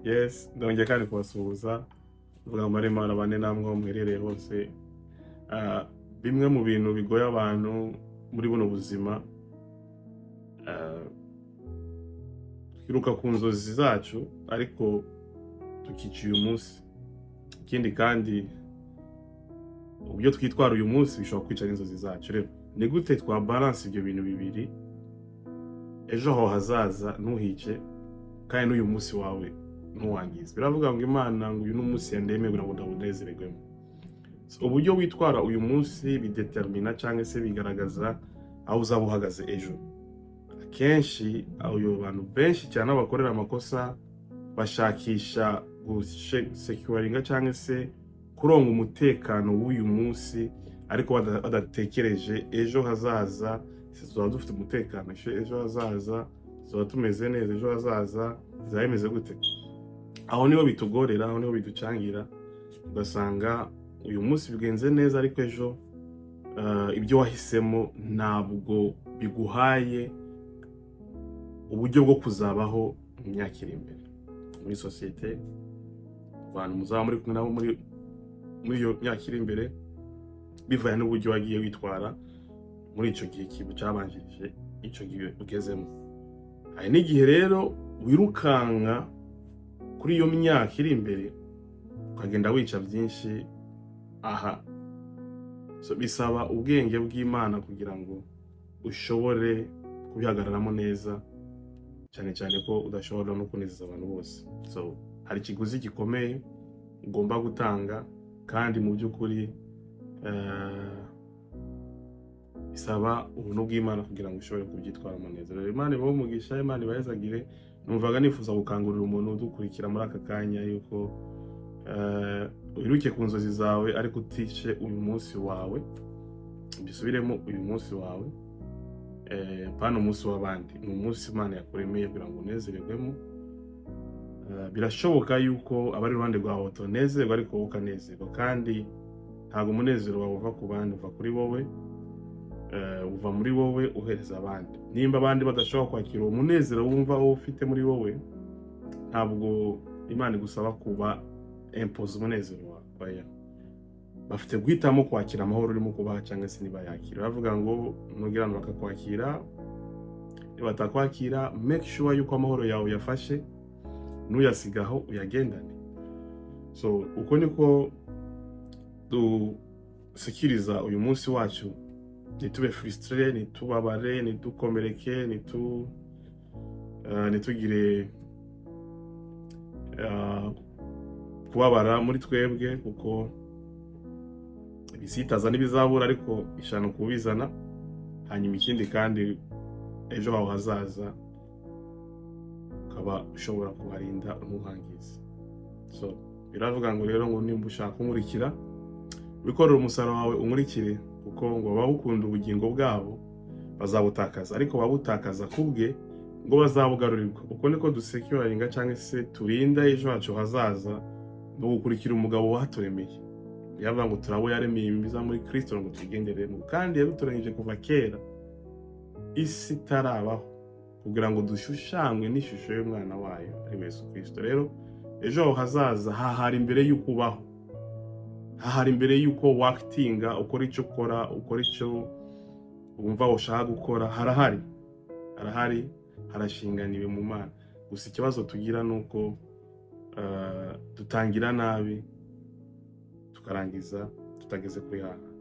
Yes, ndongeye kandi kubasuhuza, mvuga ngo Imana bane namwe aho muherereye hose. Bimwe mu bintu bigoye abantu muri buno buzima, twiruka ku nzozi zacu ariko tukica uyu munsi. Ikindi kandi, uburyo twitwara uyu munsi bishobora kwica n'inzozi zacu. Rero ni gute twa balance ibyo bintu bibiri? Ejo aho hazaza ntuhice, kandi n'uyu munsi wawe ntuwangize. Biravuga ngo Imana ngo uyu ni umunsi yandemeye kugira ngo ndawunezererwemo. So, uburyo witwara uyu munsi bidetermina cyangwa se bigaragaza aho uzaba uhagaze ejo. Akenshi ayo bantu benshi cyane aho bakorera amakosa, bashakisha gusecuringa cyangwa se kuronga umutekano w'uyu munsi, ariko badatekereje ejo hazaza. Ese tuzaba dufite umutekano ejo hazaza? Tuzaba tumeze neza ejo hazaza? Bizaba bimeze gute? Aho niho bitugorera, aho niho biducangira, ugasanga uyu munsi bigenze neza, ariko ejo ibyo wahisemo ntabwo biguhaye uburyo bwo kuzabaho mu myaka iri imbere muri sosiyete, abantu muzaba muri kumwe nabo muri iyo myaka iri imbere, bivanye n'uburyo wagiye witwara muri icyo gihe cyabanjirije icyo gihe ugezemo. Hari n'igihe rero wirukanka kuri iyo myaka iri imbere, ukagenda wica byinshi aha. So, bisaba ubwenge bw'Imana kugira ngo ushobore kubihagararamo neza, cyane cyane ko udashobora no kunezeza abantu bose. So hari ikiguzi gikomeye ugomba gutanga, kandi mu by'ukuri bisaba ubuntu bw'Imana kugira ngo ushobore kubyitwaramo neza. Rero Imana ibahe umugisha, Imana ibahezagire. Numvaga nifuza gukangurira umuntu udukurikira muri aka kanya yuko wiruke ku nzozi zawe, ariko utice uyu munsi wawe. Mbisubiremo, uyu munsi wawe, pana umunsi w'abandi, ni umunsi Imana yakuremeye kugira ngo unezererwemo. Birashoboka yuko abari iruhande rwawe batanezerwa, ariko wowe ukanezerwa, kandi ntabwo umunezero wawe uva ku bandi, uva kuri wowe, uva muri wowe uhereza abandi. Nimba abandi badashobora kwakira uwo munezero wumva wowe ufite muri wowe, ntabwo Imana igusaba kuba imposa umunezero wawe. Oya, bafite guhitamo kwakira amahoro urimo kubaha cyangwa se ntibayakira. Bavuga ngo nugira ngo bakakwakira, batakwakira, make sure yuko amahoro yawe uyafashe, ntuyasigaho, uyagendane. So uko niko dusekiriza uyu munsi wacu, ntitube frustré, ntitubabare, ntitukomereke, ntitugire kubabara muri twebwe, kuko ibisitaza ntibizabura, ariko ishano kubizana. Hanyuma ikindi kandi, ejo hawe hazaza ukaba ushobora kuharinda ntuhangize. So biravuga ngo rero ngo nimba ushaka kunkurikira, wikorere umusaraba wawe unkurikire, kuko ngo abawukunda ubugingo bwabo bazabutakaza, ariko babutakaza kubwe ngo bazabugarurirwa. Uko niko dusecuringa cyangwa se turinda ejo hacu hazaza, no gukurikira umugabo waturemeye. Yavuga ngo turabo yaremeye imiza muri Kristo ngo tugenderemo, kandi yadutoranyije kuva kera isi itarabaho kugira ngo dushushanywe n'ishusho y'umwana wayo, ari Yesu Kristo. Rero ejo hazaza hahari imbere y'uko ubaho, hahari imbere y'uko wakitinga, ukora icyo ukora, ukora icyo wumva ushaka gukora. Harahari, harahari, harashinganiwe mu Mana. Gusa ikibazo tugira ni uko dutangira nabi, tukarangiza tutageze kuri hahandi.